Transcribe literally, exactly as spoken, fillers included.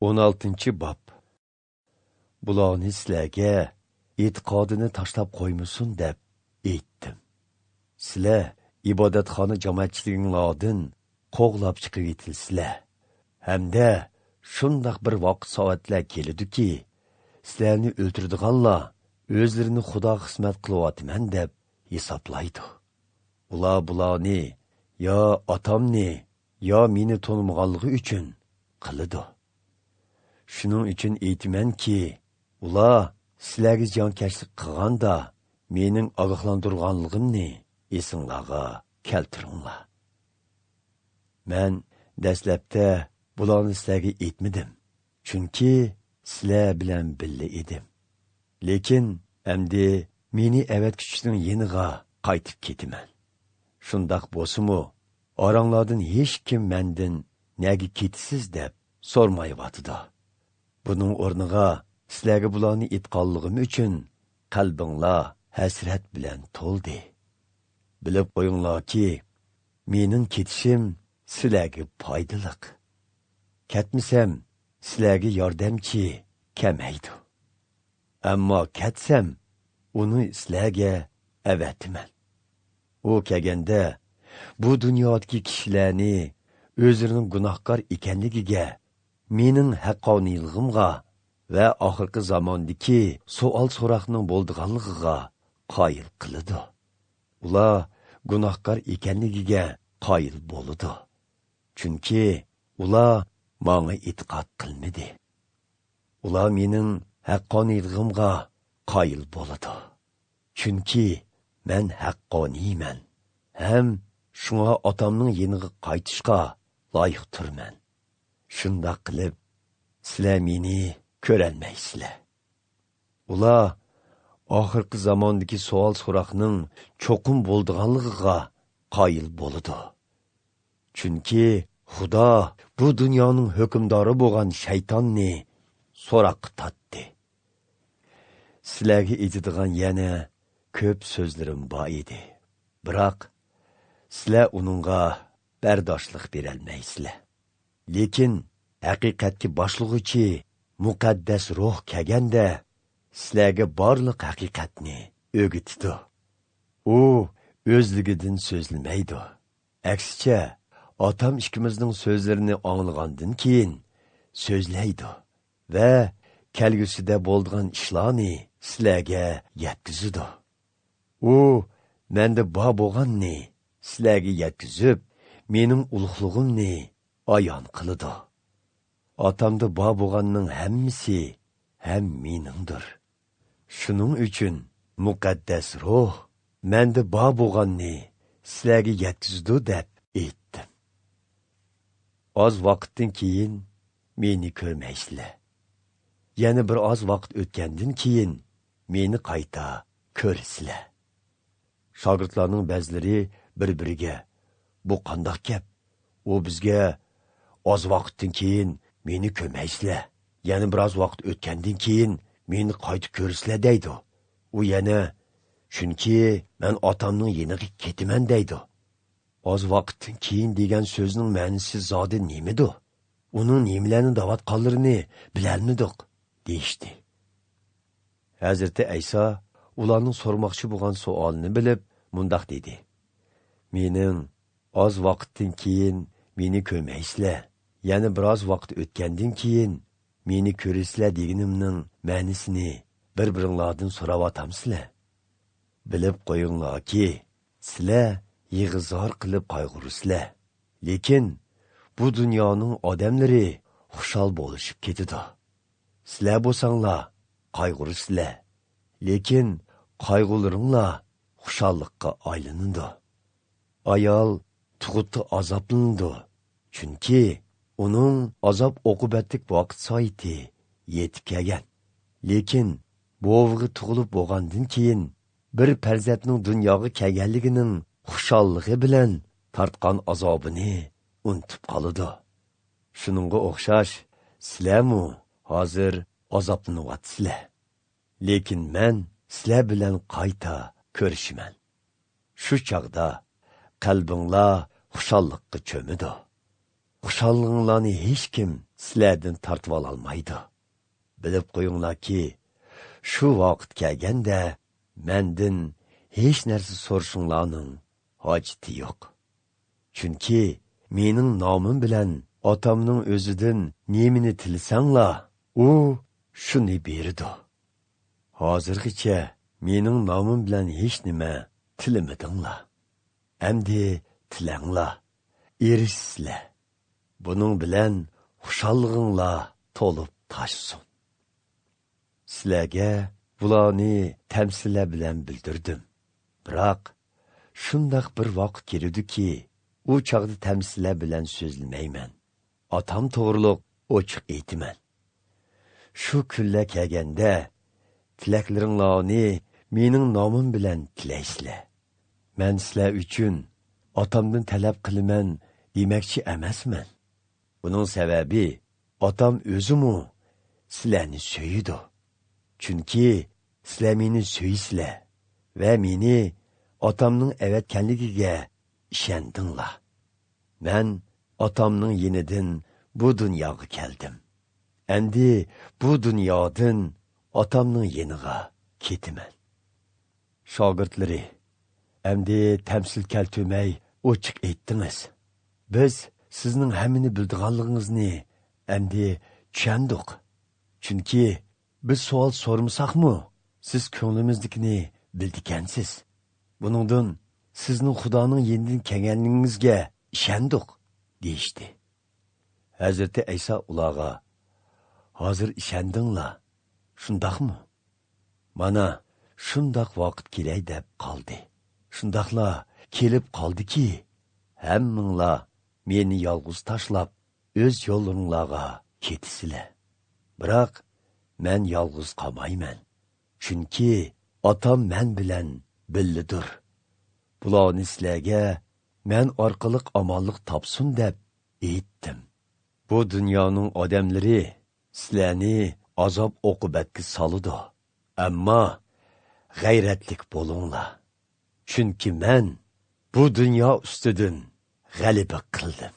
ئون ئالتىنچى باب. بۇلارنى سىلەرگە ئېتىقادىنى تاشلاپ قويمىسۇن دەپ ئېيتتىم. سىلەر ئىبادەتخانا جامائەتچىلىكىڭلاردىن قوغلاپ چىقىۋېتىلىسىلەر. ھەمدە شۇنداق بىر ۋاقىت سائەتلەر كېلىدۇكى، سىلەرنى ئۆلتۈرىدىغانلار ئۆزلىرىنى خۇداغا خىزمەت قىلىۋاتىمەن دەپ ھېسابلايدۇ. ئۇلار بۇلارنى يا ئاتامنى، يا مېنى تونۇمىغانلىقى ئۈچۈن قىلىدۇ. شۇنىڭ ئۈچۈن ئېيتىمەنكى، ئۇلار سىلەرگە زىيانكەشلىك قىلغاندا، مېنىڭ ئاگاھلاندۇرغانلىقىمنى ئېسىڭلارغا كەلتۈرۈڭلار. مەن دەسلەپتە بۇلارنى سىلەرگە ئېيتمىدىم، چۈنكى سىلەر بىلەن بىللە ئىدىم. لېكىن ئەمدى مېنى ئەۋەتكۈچىنىڭ يېنىغا قايتىپ كېتىمەن. شۇنداق بولسىمۇ، ئاراڭلاردىن ھېچكىم مەندىن نەگە كېتىسىز دەپ سورىمايۋاتىدۇ. بۇنىڭ ئورنىغا سىلەرگە بۇلارنى ئېيتقانلىقىم ئۈچۈن قەلبىڭلار ھەسرەت بىلەن تولدى. بىلىپ قويۇڭلاركى، مېنىڭ كېتىشىم سىلەرگە پايدىلىق. كەتمىسەم، سىلەرگە ياردەمچى كەلمەيدۇ. ئەمما كەتسەم، ئۇنى سىلەرگە ئەۋەتىمەن. ئۇ كەلگەندە، بۇ دۇنيادىكى كىشىلەرنى ئۆزلىرىنىڭ گۇناھكار ئىكەنلىكىگە، مېنىڭ ھەققانىيلىقىمغا ۋە ئاخىرقى زاماندىكى سوئال-سوراقنىڭ بولىدىغانلىقىغا قايىل قىلىدۇ. ئۇلار گۇناھكار ئىكەنلىكىگە قايىل بولىدۇ. چۈنكى ئۇلار ماڭا ئېتىقاد قىلمىدى. ئۇلار مېنىڭ ھەققانىيلىقىمغا قايىل بولىدۇ. چۈنكى مەن ھەققانىيمەن ھەم شۇڭا ئاتامنىڭ يېنىغا قايتىشقا لايىق تۇرىمەن. شۇنداق قىلىپ، سىلەر مېنى كۆرەلمەيسىلەر. ئۇلار ئاخىرقى زاماندىكى سوئال-سوراقنىڭ چوقۇم بولىدىغانلىقىغا قايىل بولىدۇ. چۈنكى خۇدا بۇ دۇنيانىڭ ھۆكۈمدارى بولغان شەيتاننى سوراققا تارتتى. سىلەرگە ئېيتىدىغان يەنە كۆپ سۆزلىرىم بار ئىدى. بىراق، سىلەر ئۇنىڭغا بەرداشلىق بېرەلمەيسىلەر. لېكىن ھەقىقەتكە باشلىغۇچى مۇقەددەس روھ كەلگەندە، سىلەرگە بارلىق ھەقىقەتنى ئۆگىتىدۇ. ئۇ ئۆزلۈكىدىن سۆزلىمەيدۇ. ئەكسىچە، ئاتام ئىككىمىزنىڭ سۆزلىرىنى ئاڭلىغاندىن كېيىن سۆزلەيدۇ ۋە كەلگۈسىدە بولىدىغان ئىشلارنى سىلەرگە يەتكۈزىدۇ. ئۇ مەندە بار بولغاننى سىلەرگە يەتكۈزۈپ، مېنىڭ ئۇلۇغلۇقۇمنى ئايان قىلىدۇ. ئاتامدا بار بولغاننىڭ ھەممىسى ھەم مېنىڭدۇر. شۇنىڭ ئۈچۈن مۇقەددەس روھ مەندە بار بولغاننى سىلەرگە يەتكۈزىدۇ دەپ ئېيتتىم. ئاز ۋاقىتتىن كېيىن مېنى كۆرمەيسىلەر. يەنە بىر ئاز ۋاقىت ئۆتكەندىن كېيىن مېنى قايتا كۆرىسىلەر. شاگىرتلارنىڭ بەزىلىرى بىر-بىرىگە، «بۇ قانداق گەپ؟ ئۇ بىزگە، ‹ئاز ۋاقىتتىن كېيىن مېنى كۆرمەيسىلەر، يەنە بىراز ۋاقىت ئۆتكەندىن كېيىن مېنى قايتا كۆرىسىلەر› دەيدۇ. ئۇ يەنە، ‹چۈنكى مەن ئاتامنىڭ يېنىغا كېتىمەن› دەيدۇ. ئاز ۋاقىتتىن كېيىن دېگەن سۆزنىڭ مەنىسى زادى نېمىدۇ؟ ئۇنىڭ نېمىلەرنى دەۋاتقانلىرىنى بىلەلمىدۇق» دېيىشتى. ھەزرىتى ئەيسا ئۇلارنىڭ سورىماقچى بولغان سوئالىنى بىلىپ، مۇنداق دېدى: «مېنىڭ، ‹ئاز ۋاقىتتىن كېيىن مېنى كۆرمەيسىلەر، يەنە بىراز ۋاقىت ئۆتكەندىن كېيىن مېنى كۆرىسىلەر› دېگىنىمنىڭ مەنىسىنى بىر-بىرىڭلاردىن سوراۋاتامسىلەر؟ بىلىپ قويۇڭلاركى، سىلەر يىغا-زار قىلىپ قايغۇرىسىلەر، لېكىن بۇ دۇنيانىڭ ئادەملىرى خۇشال بولۇشۇپ كېتىدۇ. سىلەر بولساڭلار قايغۇرىسىلەر، لېكىن قايغۇلىرىڭلار خۇشاللىققا ئايلىنىدۇ. ئايال تۇغۇتتا ئازابلىنىدۇ، چۈنكى ئۇنىڭ ئازاب-ئوقۇبەتلىك ۋاقىت سائىتى يېتىپ كەلگەن. لېكىن بوۋىغا تۇغۇلۇپ بولغاندىن كېيىن، بىر پەرزەنتنىڭ دۇنياغا كەلگەنلىكىنىڭ خۇشاللىقى بىلەن تارتقان ئازابىنى ئۇنتۇپ قالىدۇ. شۇنىڭغا ئوخشاش، سىلەرمۇ ھازىر ئازابلىنىۋاتىسىلەر. لېكىن مەن سىلەر بىلەن قايتا كۆرۈشىمەن. شۇ چاغدا قەلبىڭلار خۇشاللىققا چۆمىدۇ. خۇشاللىقىڭلارنى ھېچكىم سىلەردىن تارتىۋالالمايدۇ. بىلىپ قويۇڭلاركى، شۇ ۋاقىت كەلگەندە مەندىن ھېچ نەرسە سورىشىڭلارنىڭ ھاجىتى يوق. چۈنكى مېنىڭ نامىم بىلەن ئاتامنىڭ ئۆزىدىن نېمىنى تىلىسەڭلار، ئۇ شۇنى بېرىدۇ. ھازىرغىچە مېنىڭ نامىم بىلەن ھېچنېمە تىلىمىدىڭلار. ئەمدى تىلەڭلار، ئېرىشىسىلەر. بۇنىڭ بىلەن خۇشاللىقىڭلار تولۇپ تاشسۇن. سىلەرگە بۇلارنى تەمسىللەر بىلەن بىلدۈردۈم. بىراق، شۇنداق بىر ۋاقىت كېلىدۇكى، ئۇ چاغدا تەمسىللەر بىلەن سۆزلىمەيمەن. ئاتام توغرۇلۇق ئوچۇق ئېيتىمەن. شۇ كۈنلەر كەلگەندە، تىلەكلىرىڭلارنى مېنىڭ نامىم بىلەن تىلەيسىلەر. مەن سىلەر ئۈچۈن ئاتامدىن تەلەپ قىلىمەن دېمەكچى ئەمەسمەن. بۇنىڭ سەۋەبى، ئاتام ئۆزىمۇ سىلەرنى سۆيىدۇ. چۈنكى سىلەر مېنى سۆيىسىلەر ۋە مېنى ئاتامنىڭ ئەۋەتكەنلىكىگە ئىشەندىڭلار. مەن ئاتامنىڭ يېنىدىن بۇ دۇنياغا كەلدىم. ئەمدى بۇ دۇنيادىن ئاتامنىڭ يېنىغا كېتىمەن. شاگىرتلىرى، ئەمدى تەمسىل كەلتۈرمەي ئوچۇق ئېيتتىڭىز. بىز سىزنىڭ ھەممىنى بىلىدىغانلىقىڭىزنى ئەمدى چۈشەندۇق. چۈنكى بىز سوئال سورىمىساقمۇ، سىز كۆڭلىمىزدىكىنى بىلىدىكەنسىز. بۇنىڭدىن سىزنىڭ خۇدانىڭ يېنىدىن كەلگەنلىكىڭىزگە ئىشەندۇق، دېيىشتى. ھەزرىتى ئەيسا ئۇلارغا، ھازىر ئىشەندىڭلار، شۇنداقمۇ؟ مانا، شۇنداق ۋاقىت كېلەي دەپ قالدى. شۇنداقلا كېلىپ قالدىكى، ھەممىڭلار مېنى يالغۇز تاشلاپ، ئۆز يوللىرىڭلارغا كېتىسىلەر. بىراق، مەن يالغۇز قالمايمەن. چۈنكى ئاتام مەن بىلەن بىللىدۇر. بۇلارنى سىلەرگە مەن ئارقىلىق ئامانلىق تاپسۇن دەپ ئېيتتىم. بۇ دۇنيانىڭ ئادەملىرى سىلەرنى ئازاب-ئوقۇبەتكە سالىدۇ. ئەمما غەيرەتلىك بولۇڭلار. چۈنكى مەن بۇ دۇنيا ئۈستىدىن غەلىبە قىلدىم.